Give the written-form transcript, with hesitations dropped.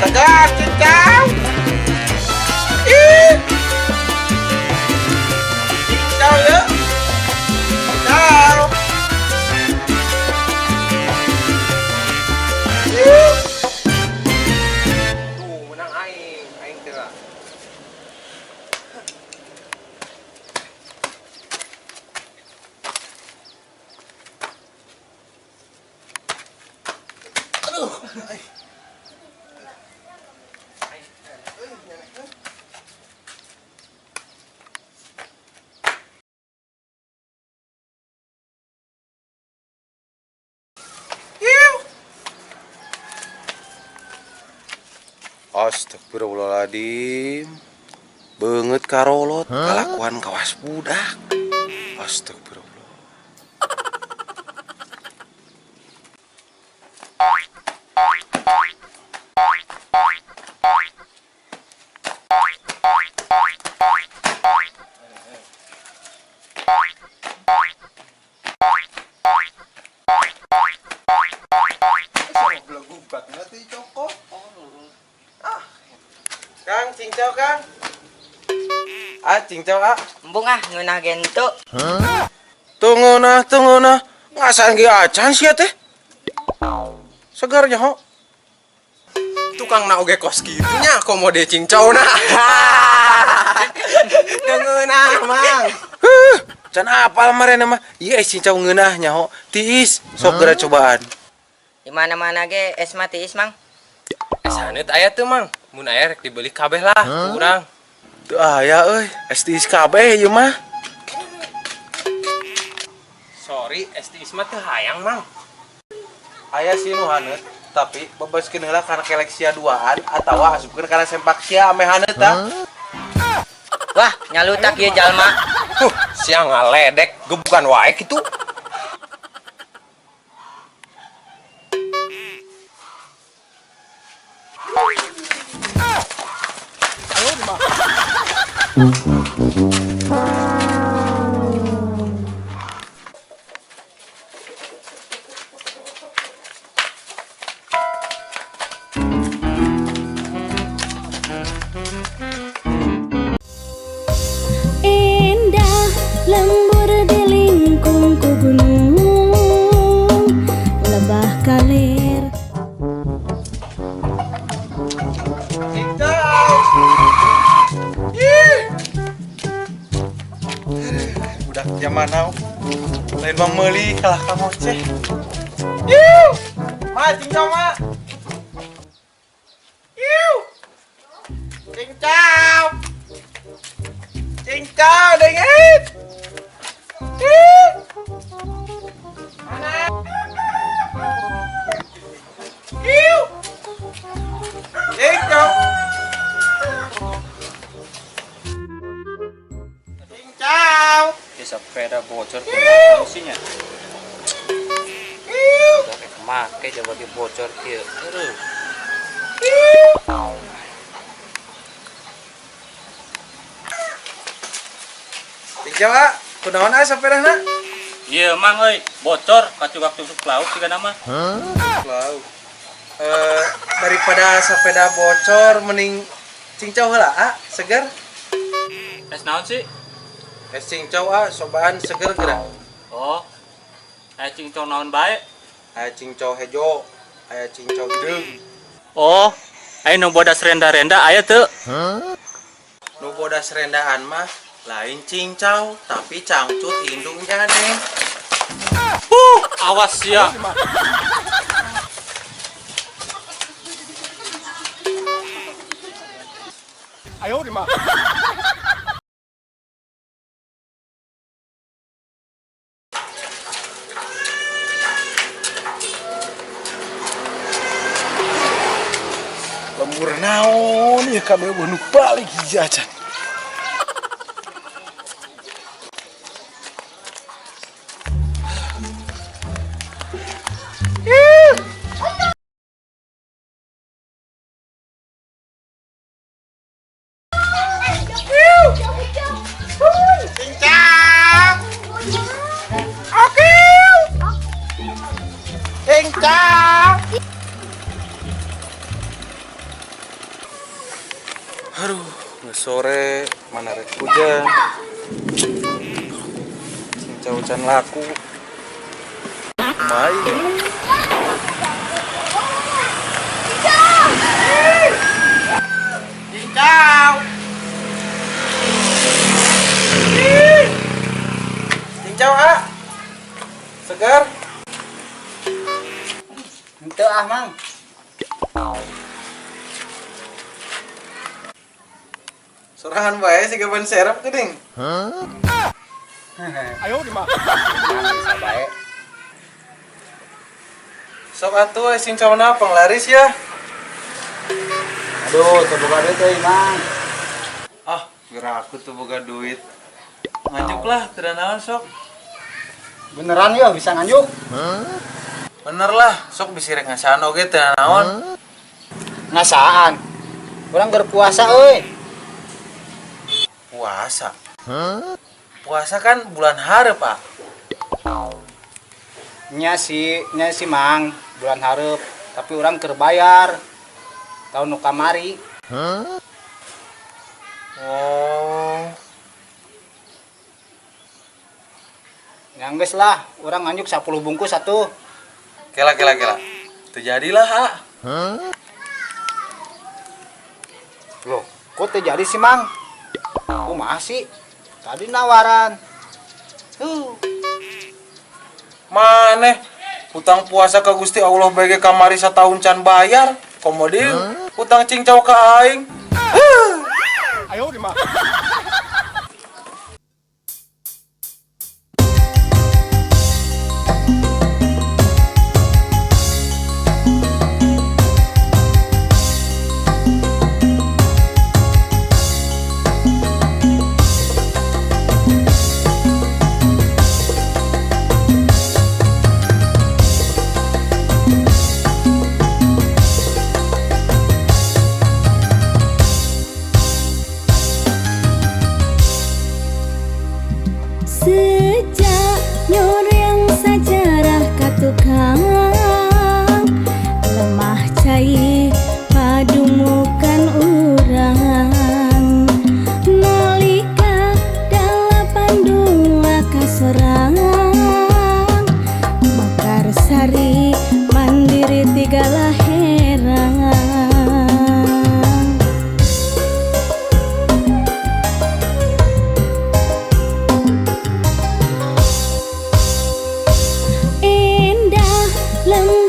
Segar cincau. Ih. Cincau ya. Cincau. Ih. Tuh, menang aing, aing teh lah. Aduh. Astagfirullahaladzim. Beungeut karolot, kalakuan kawas budak. Astagfirullah. Kang, cincau Kang. Ah, cincau ah. Embung ah, ngeunah gente. Tunggu nah, tunggu nah. Ngasaan ge acan sia teh. Segar nyaho. Tukang na oge kos kitu nya komo de cincau na. Tunggu nah, Mang. Huh, can apal marena mah. Ieu es cincau ngeunah nyaho. Tiis, sok geura cobaan. Di mana-mana ge es mah tiis, Mang. Es haneut aya teu, Mang? Mun aya rek dibeli kabeh lah, ku urang. Teu aya euy, es tiis kabeh ieu mah. Sorry, es tiis mah teu hayang, Mang. Aya sih nu haneut, tapi bebaskeun heula kana kelek sia duaan atawa asupkeun kana sempak sia ame haneut tah. Wah, nyalutak ieu jalma. Huh, sia ngaledek, gebukan wae kitu. Indah lembur di lingkung ku gunung lebah kalir. Cincau. Ih. Budak zaman now. Lain mah meuli kalah ka ngoceh. Iu. Ma, cincau ma. Iu. Cincau. Cincau dengit. Ih. Mana? Iu. Cincau. Cincau. Ya, sepeda bocor isinya. Iu. Udah kayak make coba ge bocor kieu. Aduh. Cincau ah, kunaon ah sepedana? Iya, Mang euy, bocor kacugak-cuguk lauk siga nama. Lauk. Eh, daripada sepeda bocor mending cincau heula ah, seger. Es naon sih? Es cincau ah, cobaan seger geura. Oh. Aya cincau naon bae? Aya cincau hejo, aya cincau hideung. Oh, aya nu bodas renda-renda aya teu? Nu bodas rendaan mah lain cincau, tapi cangcut indung jadeng. Awas sia. Lembur naon ya kabeh nu balik hiji acan. Cincang. Oke. Cincang. Sore mana rek hujan. Cincau can laku. Kumaha ieu? Cincau. Cincau ah. Segar. Henteu ah, Mang. Sorangan bae siga ban serep geuning. Bisa bae. Sok atuh cincau-na panglaris ya. Aduh, teu boga duit euy, Mang. Ah, geura aku tuh boga duit. Nganjuk lah, teu naon sok. Beneran ya bisa nganjuk? Bener lah, sok bisi rek ngasaan oge teu naon. Ngasaan. Urang keur puasa euy. Puasa. Puasa kan bulan hareup, Pak. Nya sih Mang, bulan hareup, tapi urang keur bayar. Tahun nu kamari. Oh, Ya geus lah, urang nganjuk 10 bungkus satu. Kela kela kela. Teu jadilah, ah. Loh, kok teu jadi sih, Mang? Kumaha sih? Tadi nawaran. Tuh. Maneh hutang puasa ke Gusti Allah bae kamari satahun can bayar. Komo deui hutang cincau ka aing. Sejak nyoreang sajarah ka tukang lemah cai padumukan urang nalika 82 kaserang Mekarsari mandiri tiga laherang. Indah lembur.